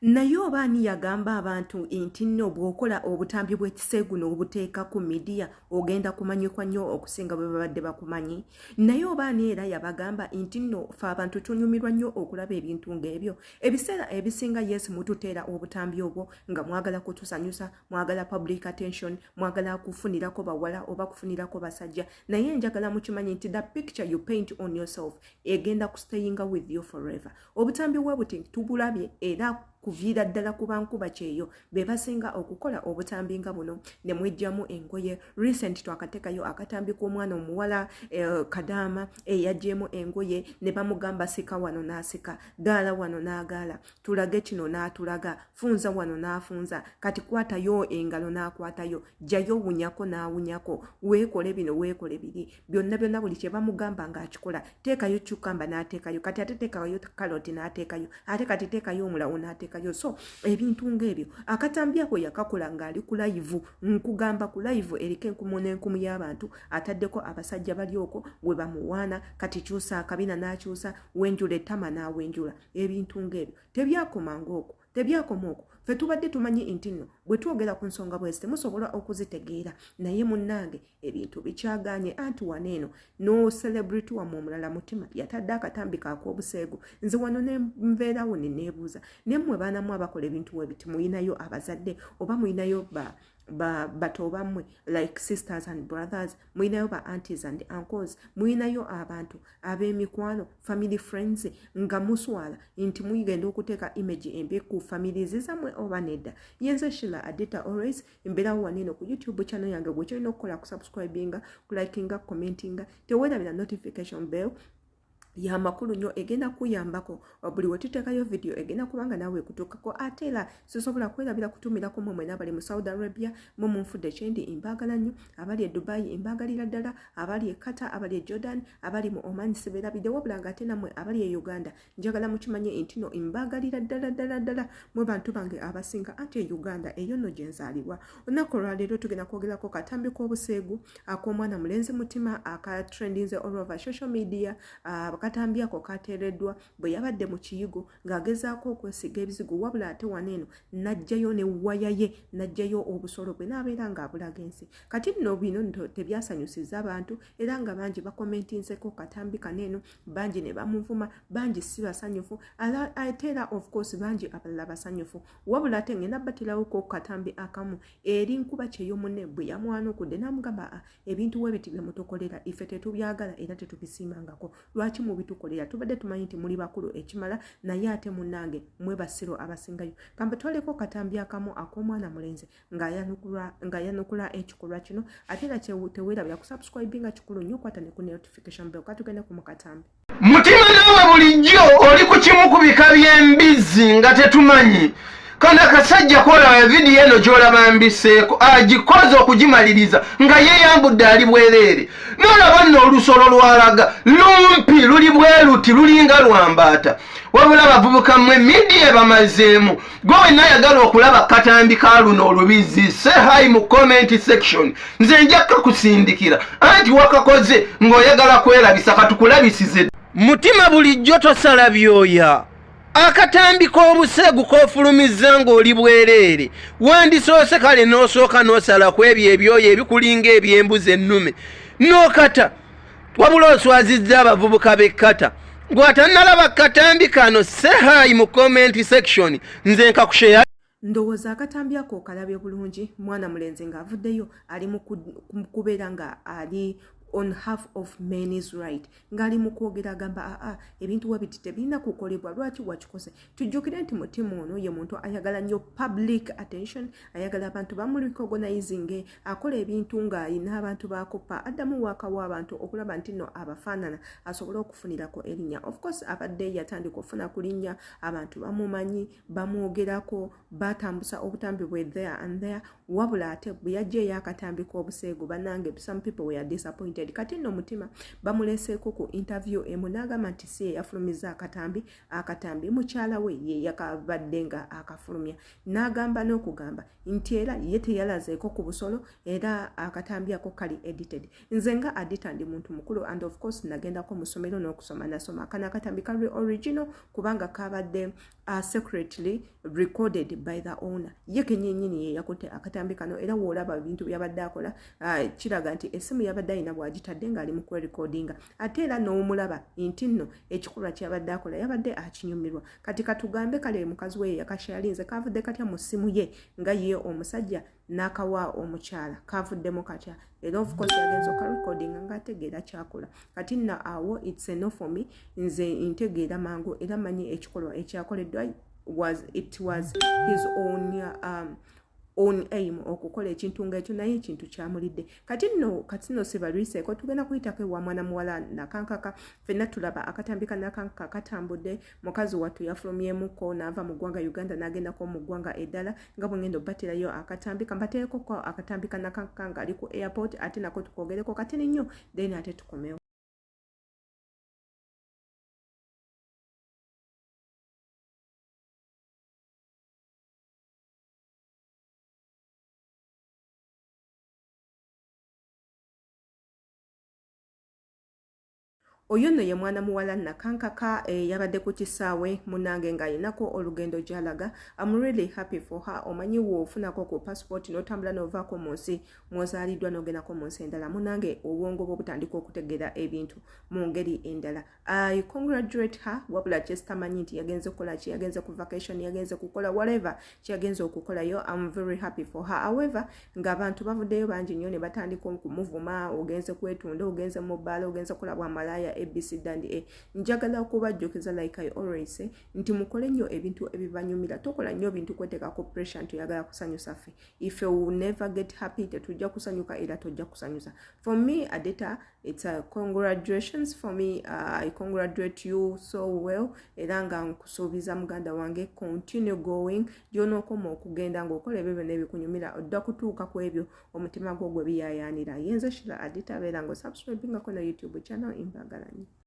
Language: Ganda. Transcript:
Naye oba ani yagamba abantu nti nno bw'okola obutambi bw'ekiseegu n'obuteeka ku midiya ogenda kumanyikwa nnyo okusinga bwe babadde bakumanyi? Naye oba ani era yabagamba nti nno ffe abantu tunyumirwa nnyo okulaba ebintu ng'ebyo? Ebiseera ebisinga yes, mututeera obutambi obwo nga mwagala kutusanyusa, mwagala public attention, mwagala kufunirako bawala oba kufunirako basajja, naye njagala mukimanyi nti the picture you paint on yourself egenda kustayinga with you forever. Obutambi bwe buti tubulabye era kuviira ddala ku bankuba kyeyo be basinga okukola obutambi nga buno ne mwejjamu engoye. Recent twakateekayo akatambi k'omwana omuwala kadaama eyaggyemu engoye ne bamugamba sika wano n'asika, gaala wano n'agaala, tulage kino n'atulaga, funza wano n'afunza, kati kwatayo engalo n'akwatayo, jjayo wunyako n'awunyako, weekole bino, weekole biri, byonna byonna buli kye bamugamba ng'akikola. Teekayo cucumber n'ateekayo, kati ate teekayo kaloti n'ateekayo, ate kati teekayo omulawo n'ateekayo. So ebintu ng'ebyo, akatambi ako yakakola ng'ali ku live. Nkugamba, ku live eriko enkumu n'enkumu y'abantu, ataddeko abasajja bali okwo we bamuwaana, kati kyusa akabina n'akyusa, wenjula ettama n'awenjula. Ebintu ng'ebyo tebyakomanga okwo, tebyakoma okwo. Ffe tubadde tumanyi nti nno bwe twogera ku nsonga bwezi temusobola okuzitegeera, naye munnange ebintu bikyaganye. Anti wano eno no celebrity wammwe omulala Mutima yatadde akatambi kak'obuseegu. Nze wano ne nveerawo ne neebuuza, naye mmwe baanamu abakola ebintu webiti, muyinayo abazadde oba muyinayo ba bato bammwe, like sisters and brothers, muyinayo ba aunties and uncles, muyinayo abantu ab'emikwano, family friends, nga muswala nti mugenda okuteeka image embi ku families zammwe oba nedda? Yenze Shila Adita, always mbeerawo wano eno ku YouTube channel yange. Gwe kyolina okukola kusubscribinga, kulikinga, commentinga, teweerabira notification bell. Yamakulu nnyo, egenda kuyambako buli we tuteekayo vidiyo egenda kubanga naawe ekutuukako. Ate era sisobola kwerabira kutumirako mwe mwena abali mu Saudi Arabia, mwe munfudde kyendi, mbaagala nnyo. Abali e Dubai mbaagalira ddala, abali e Qatar, abali e Jordan, abali mu Oman sibeerabidde. Wabula nga ate nammwe abali e Uganda, njagala mukimanye nti no mbaagalira ddala ddala ddala, mwe bantu bange abasinga. Ate e Uganda eyo nno gye nzaalibwa. Olunaku olwaleero tugenda kwogerako katambi k'obuseegu ak'omwana mulenzi Mutima akatrendinze all over social media. Akatambi ako kateereddwa bwe yabadde mu kiyigo ng'agezaako okwesiga ebizigo, wabula ate wano eno n'aggyayo ne waya ye, n'aggyayo obusolo bwe n'abeera ng'abulaga ensi. Kati nno bino tebyasanyusizza abantu era nga bangi bakomentinzeko katambi kano eno, bangi ne bamuvuma, bangi si basanyufu, ate era of course bangi abalala basanyufu. Wabula ate ngenda bateerawoko katambi akamu eri nkuba kyeyo munne bwe yamwanukudde n'amugamba, "Ah, ebintu webiti bye mutukolera ife tetubyagala era tetubisiimangako. Lwaki mubitukolera? Tubadde tumanyi nti muli bakulu ekimala, naye ate munnange mwe basiro abasingayo." Kambatwaleko katambi akamu ak'omwana mulenzi ng'ayanukula ekikolwa kino. Ate era teweerabira kusubscribinga, kikulu nnyo, kwata ne ku notification bell. Katugende ku mukatambi. Mutima, naawe bulijjo oli ku kimu ku bika by'embizzi nga tetumanyi. Kano akasajja kolaba vidiyo eno gy'olaba mbiseeko, agikoze okugimaliriza nga yeeyambudde, ali bwereere. N'olaba nno olusolo lwalaga lumpi, luli bwe luti, lulinga lwambaata. Wabula abavubuka mmwe media bamazeemu. Gwe wenna ayagala okulaba katambi ka luno olubizzi, say hi mu comment section, nze nja kakusindikira. Anti wakakoze ng'oyagala kwerabisa, katukulabisize. Mutima, bulijjo tosala byoya. Akatambi k'obuseegu k'ofulumizza ng'oli bwereere, wandisoose kale n'osooka n'osala ku ebyo ebyoya ebikulinga eby'embuzi ennume n'okata. Wabula oswazizza abavubuka b'ekkata. Gw'atannalaba katambi kano, say hi mu comment section, nze nkakusheya. Ndowooza akatambi ako okalabye bulungi. Mwana mulenzi ng'avuddeyo ali mu kubeera nga ali on half of men's right, ng'ali mu kwogera agamba, "Aa, ebintu webiti tebirina kukolebwa, lwaki wakikoze?" Tujjukire nti Mutima ono ye muntu ayagala nnyo public attention, ayagala abantu bamurecognizinge, akola ebintu ng'ayina abantu bakoppa, addamu waakawo abantu okulaba nti nno abafaanana asobole okufunirako erinnya. Of course abadde yatandika okufuna ku linnya, abantu bamumanyi, bamwogerako, batambusa obutambi bwe there and there. Wabula ate bwe yajja ey'akatambi k'obuseegu, bannange, some people were disappointed. edited. Kati nno Mutima bamuleseeko ku interview emu n'agamba nti si ye yafulumiza akatambi, akatambi mukyala we ye yakabadde nga akafulumya, n'agamba n'okugamba nti era ye teyalazeeko ku busolo, era akatambi ako kali edited. Nze nga Adita ndi muntu mukulu, and of course nagendako mu ssomero n'okusoma nasoma. Kano akatambi kali original kubanga kabadde secretly recorded by the owner. Ye kenyennyini ye yakutte akatambi kano, era woolaba ebintu byabadde akola, kiraga nti essimu yabadde alina bw'agitadde ng'ali mu kwerekodinga, ate era n'omulaba nti nno ekikolwa kyabadde akola yabadde akinyumirwa. Kati katugambe kale mukazi we yakashalinze, kavudde katya mu ssimu ye nga ye omusajja n'akawa omukyala? Kavuddemu katya? Era of course yagenza okarecordinga ng'ategeera kyakola. Kati nno awo it's a no for me. Nze ntegeera mangu era manyi ekikolwa ekyakoleddwa was, it was his own aim okukola ekintu ngaekyo, naye ekintu kyamulidde. Kati nno sibalwiseeko, tugenda kuyitako ewa mwana muwala Nakankaka. Ffenna tulaba akatambi ka Nakankaka katambudde. Mukazi wattu yafulumyemuko n'ava mu ggwanga Uganda n'agendako mu ggwanga eddala. Nga bwe ngenda obbaterayo akatambi, kambaterekoko akatambi ka Nakankaka ng'ali ku airport, ate nako tukogereko katini nnyo, then ate tukomewo. Oyo nno ye mwana muwala Nakankaka, yabadde ku kisaawe munange ng'ayinako olugendo gy'alaga. Am really happy for her. Omanyi woofunako ku passport n'otambula n'ovaako mu nsi mw'ozaaliddwa n'ogendako mu nsi endala, munange obwongo bwo butandika okutegeera ebintu mu ngeri endala. I congratulate her. Wabula kyesitamanyi nti yagenze kukola ki, yagenze ku vacation, yagenze kukola whatever kyagenze okukolayo. Am very happy for her. However, ng'abantu bavuddeyo bangi nnyo ne batandika okumuvuma, ogenze kwetunda, ogenze mu bbaala, ogenze kukola bwamalaaya, abc and a. Njagala okubajjukiza, like I always say, nti mukole nnyo ebintu ebibanyumira. Tokola nnyo bintu kweteekako pressure nti oyagala kusanyusa ffe. If you will never get happy, tetujja kusanyuka era tojja kusanyusa. For me, Adeta, it's a congratulations for me. I congratulate you so well, era nga nkusuubiza muganda wange, continue going gyonookoma okugenda ng'okola ebyo byonna ebikunyumira, ojja kutuuka ku ebyo omutima gwo gwe biyaayaanira. Yenze Shira Adita, beera nga osubscribingako na YouTube channel. Mbagala nnyo.